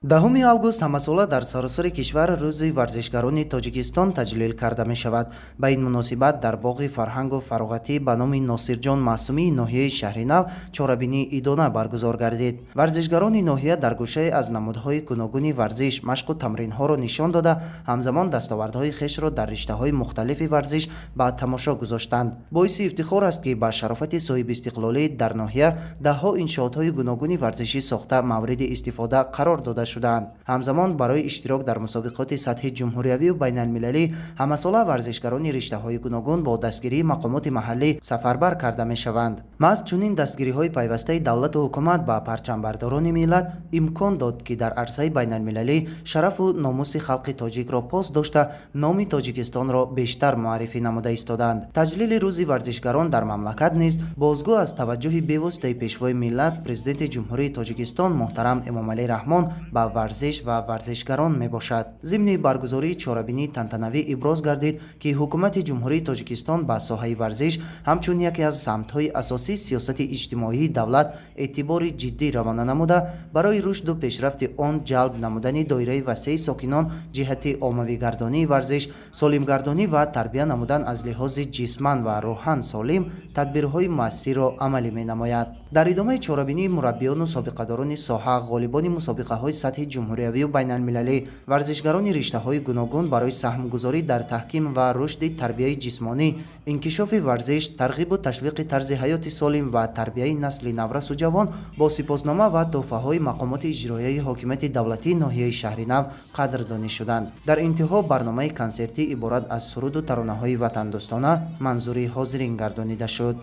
10 август ҳамасола дар саросари кишвар Рӯзи варзишгарони Тоҷикистон таҷлил карда мешавад. Ба ин муносибат дар боғи фарҳангу фароғатӣ ба номи Носирҷон Маъсумии ноҳияи Шаҳринав чорабинии идона баргузор гардид. Варзишгарони ноҳия дар гӯшае аз намудҳои гуногуни варзиш машқу тамринҳоро нишон дода, ҳамзамон дастовардҳои хешро дар риштаҳои мухталифи варзиш ба тамошо гузоштанд. Боиси ифтихор аст, ки ба шарофати соҳибистиқлолӣ дар ноҳия даҳҳо иншоотҳои гуногуни варзишӣ сохта, мавриди истифода қарор дода шудаанд. Ҳамзамон барои иштирок дар мусобиқоти сатҳи ҷумҳуриявию байналмилалӣ ҳамасола варзишгарони риштаҳои гуногун бо дастгирии мақомоти маҳаллӣ сафарбар карда мешаванд. Маҳз чунин дастгириҳои пайвастаи давлату ҳукумат ба парчамбардорони миллат имкон дод, ки дар арсаи байналмилалӣ шарафу номуси халқи тоҷикро пос дошта, номи Тоҷикистонро бештар муаррифӣ намуда истодаанд. Таҷлили Рӯзи варзишгарон дар мамлакат низ бозгӯ аз таваҷҷӯҳи бевоситаи Пешвои миллат, Президенти Ҷумҳурии Тоҷикистон муҳтарам Эмомалӣ Раҳмон ба варзиш ва варзишгарон мебошад. Зимни баргузории чорабинии тантанавӣ иброз гардид, ки Ҳукумати Ҷумҳурии Тоҷикистон ба соҳаи варзиш ҳамчун яке аз самтҳои асосии сиёсати иҷтимоии давлат эътибори ҷиддӣ равона намуда, барои рушду пешрафти он, ҷалб намудани доираи васеи сокинон ҷиҳати оммавигардонии варзиш, солимгардонӣ ва тарбия намудан аз лиҳози ҷисман ва рӯҳан солим тадбирҳои муассирро амалӣ менамояд. Дар идомаи чорабинӣ мураббиёну собиқадорони соҳа, ғолибони мусобиқаҳои сатҳи ҷумҳуриявию байналмилалӣ, варзишгарони риштаҳои гуногун барои саҳмгузорӣ дар таҳким ва рушди тарбияи ҷисмонӣ, инкишофи варзиш, тарғибу ташвиқи тарзи ҳаёти солим ва тарбияи насли наврасу ҷавон бо сипоснома ва тӯҳфаҳои мақомоти иҷроияи ҳокимияти давлатии ноҳияи Шаҳринав қадрдонӣ шуданд. Дар интиҳо барномаи консертӣ иборат аз суруду таронаҳои ватандӯстона манзури ҳозирин гардонида шуд.